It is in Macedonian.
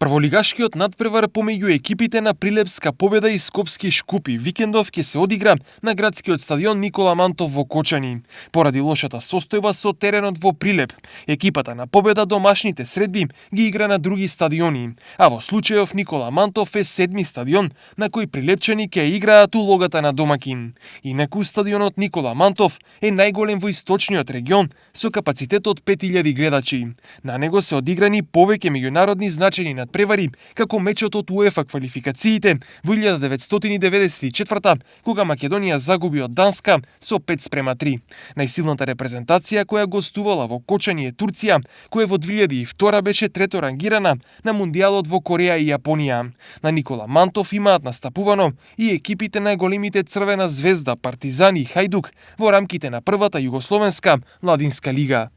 Прволигашкиот надпревар помеѓу екипите на Прилепска Победа и Скопски Шкупи викендов ќе се одигра на градскиот стадион Никола Мантов во Кочани. Поради лошата состојба со теренот во Прилеп, екипата на Победа домашните средби ги игра на други стадиони, а во случајов Никола Мантов е седми стадион на кој прилепчани ќе играат улогата на домакин. Инаку стадионот Никола Мантов е најголем во источниот регион со капацитет од 5000 гледачи. На него се одиграни повеќе меѓународни значајни надпревари, како мечот од УЕФА квалификациите во 1994 кога Македонија загуби од Данска со 5:3. Најсилната репрезентација која гостувала во Кочани е Турција, која во 2002 беше трето рангирана на Мундијалот во Кореја и Јапонија. На Никола Мантов имаат настапувано и екипите на големите Црвена звезда, Партизан и Хајдук во рамките на првата југословенска младинска лига.